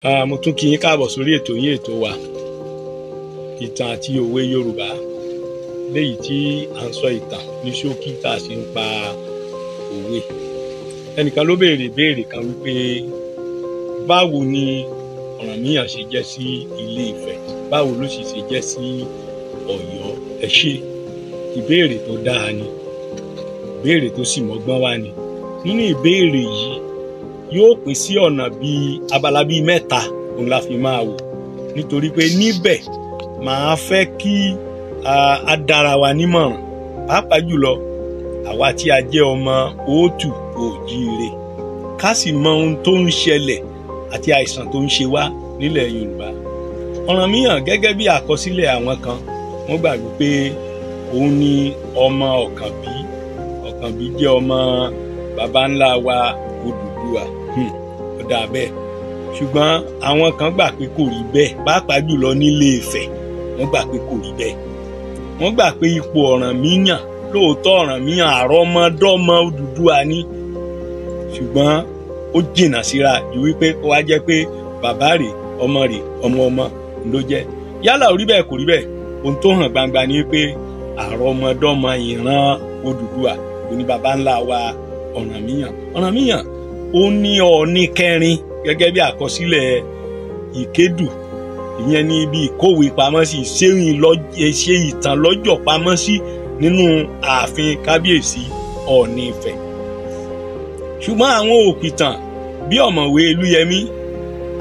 Mo tún kí yín káàbọ̀ sórí ètò yín, ètò wa, ìtàn àti òwe Yorùbá, léyìí tí à ń sọ ìtàn ní ṣókí tá a sì ń pa òwe. Ẹnìkan ló béèrè ìbéèrè kan wípé báwo ni Ọ̀rànmíyàn ṣe jẹ́ sí Ilé Ifẹ̀, báwo ló sì ṣe jẹ́ sí Ọ̀yọ́? Ẹ ṣé, ìbéèrè tó dáa ni, ìbéèrè tó sì mọ́gbọ́n wá ni. Nínú ìbéèrè yìí yóò pín sí ọ̀nà bíi abala bíi mẹ́ta òun la fi máa wò, nítorí pé níbẹ̀ màá fẹ́ kí a dára wa nímọ̀ràn, pàápàá jùlọ àwa tí a jẹ́ ọmọ òótù òjíire, ká sì mọ ohun tó ń ṣẹlẹ̀ àti àìsàn tó ń ṣe wá nílẹ̀ Yorùbá. Ọ̀rànmíyàn, gẹ́gẹ́ bí àkọsílẹ̀ àwọn kan, wọ́n gbà wípé òun ni ọmọ Ọ̀kànbí. Ọ̀kànbí jẹ́ ọmọ baba ńlá wa Odùduwà. Ó dáa bẹ́ẹ̀, ṣùgbọ́n àwọn kan gbà pé kò rí bẹ́ẹ̀, pàápàá jùlọ nílé Ifẹ̀ wọ́n gbà pé kò rí bẹ́ẹ̀. Wọ́n gbà pé ipò Ọ̀rànmíyàn, lóòótọ́ Ọ̀rànmíyàn àrọ́mọdọ́mọ Odùduwà ni, ṣùgbọ́n ó jìnnà síra ju wípé kó wá jẹ́ pé bàbá rẹ̀, ọmọ rẹ̀, ọmọ ọmọ ló jẹ́. Yálà ó rí bẹ́ẹ̀ kò rí bẹ́ẹ̀, ohun tó hàn gbangba ni pé àrọ́mọdọ́mọ ìran Odùduwà òní baba ńlá wa Ọ̀rànmíyàn. Ọ̀rànmíyàn ó ní Ọọ̀ni kẹrin gẹ́gẹ́ bí àkọsílẹ̀ Ìkédù, ìyẹn ní ibi ìkówé pamọ́ sí, ṣe ìtàn lọ́jọ́ pamọ́ sí nínú ààfin kábíyèsí Ọọ̀ni Ifẹ̀. Ṣùgbọ́n àwọn òpìtàn bí ọ̀mọ̀wé Olúyẹmí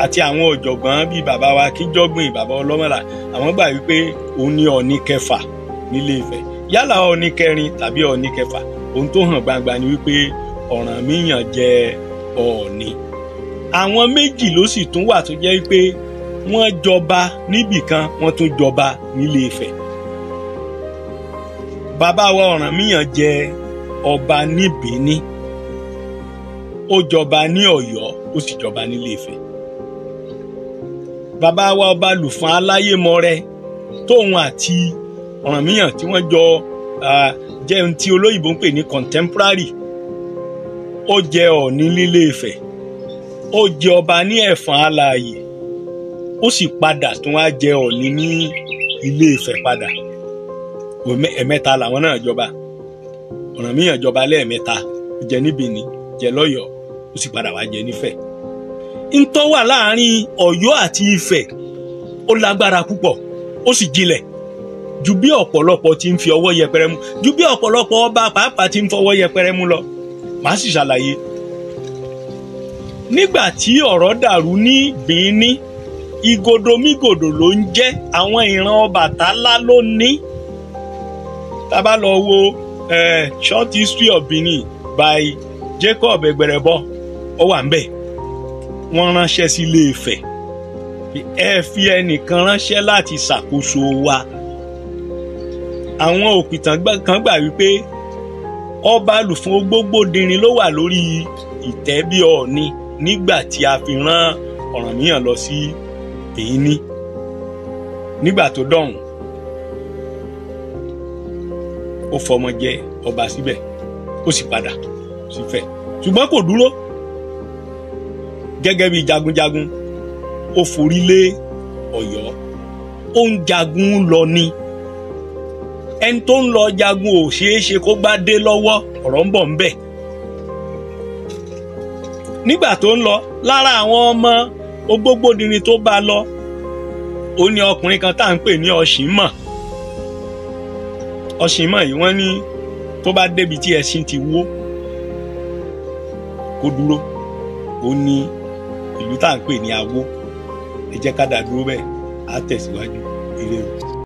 àti àwọn ọ̀jọ̀gbọ́n bíi bàbá wa Kíjọ́gbìn, bàbá Ọlọ́mọlá, àwọn gbà wípé òun ní Ọọ̀ni kẹfà nílé Ifẹ̀. Yálà Ọọ̀ni kẹrin tàbí Ọọ̀ni kẹfà, ohun tó hàn gbangba ni wípé Ọ̀rànmíyàn jẹ́ Ọọ̀ni. Àwọn méjì ló sì tún wà tó jẹ́ wípé wọ́n jọba níbìkan, wọ́n tún jọba nílé Ifẹ̀. Bàbá wa Ọ̀rànmíyàn jẹ ọba ní Bìíní, ó jọba ní Ọ̀yọ́, ó sì jọba nílé Ifẹ̀. Bàbá wa ọba Lùfọ̀n Aláyémọrẹ, tóun àti Ọ̀rànmíyàn tí wọ́n jọ jẹ́ ohun tí olóyìnbó ń pè ní contemporary, ó jẹ Ọọ̀ni nílé Ifẹ̀, ó jẹ ọba ní Ẹ̀fọ̀n Alààyè, ó sì padà tún wá jẹ Ọọ̀ni ní Ilé Ifẹ̀ padà. Ẹ̀mẹ́ta làwọn náà jọba. Ọ̀rànmíyàn jọba lẹ́ẹ̀mẹ́ta, ó jẹ ní Bìíní, jẹ lọ́yọ̀ọ́, ó sì padà wá jẹ nífẹ̀. Ntọ́ wà láàrin Ọ̀yọ́ àti Ifẹ̀ ó lágbára púpọ̀, ó sì jinlẹ̀ ju bí ọ̀pọ̀lọpọ̀ ti ń fi ọwọ́ yẹpẹrẹ mú, ju bí ọ̀pọ̀lọpọ̀ ọba pàápàá ti ń fọwọ́ yẹpẹrẹ mú lọ. Màá sì ṣàlàyé. Nígbà tí ọ̀rọ̀ dàrú ní Bìíní, ìgòdòmígòdò ló ń jẹ́, àwọn ìran Ọbàtálá ló ní. Tá bá lọ wo Short History of Benin by Jacob Ẹgbẹrẹbọ, ó wà ńbẹ̀. Wọ́n ránṣẹ́ sí Ilé Ifẹ̀, ẹ fi ẹnìkan ránṣẹ́ láti ṣàkóso wa. Àwọn òpìtàn kan gbà wípé ọba Lùfọ̀n Ògbógbòdìrín ló wà lórí ìtẹ́ bí Ọọ̀ni nígbà tí a fi rán Ọ̀rànmíyàn lọ sí Bìíní. Nígbà tó dọ̀hùn, ó fọmọ jẹ ọba síbẹ̀, ó sì padà sífẹ̀, ṣùgbọ́n kò dúró. Gẹ́gẹ́ bí jagunjagun, ó forí lé Ọ̀yọ́, ó ń jagun lọ ni. Ẹni tó ń lọ jagun ò ṣeé ṣe kó gbá dé lọ́wọ́, ọ̀rọ̀ ń bọ̀ ń bẹ̀. Nígbà tó ń lọ, lára àwọn ọmọ Ògbógbòdìrín tó bá lọ, ó ní ọkùnrin kan tá à ń pè ní Ọ̀ṣìnmọ̀. Ọ̀ṣìnmọ̀ yìí wọ́n ní tó bá débi tí ẹṣin ti wó kó dúró, ó ní ìlú tá à ń pè ní Awó. Ẹ jẹ́ ká dá dúró bẹ́ẹ̀, á tẹ̀síwájú. Ire o.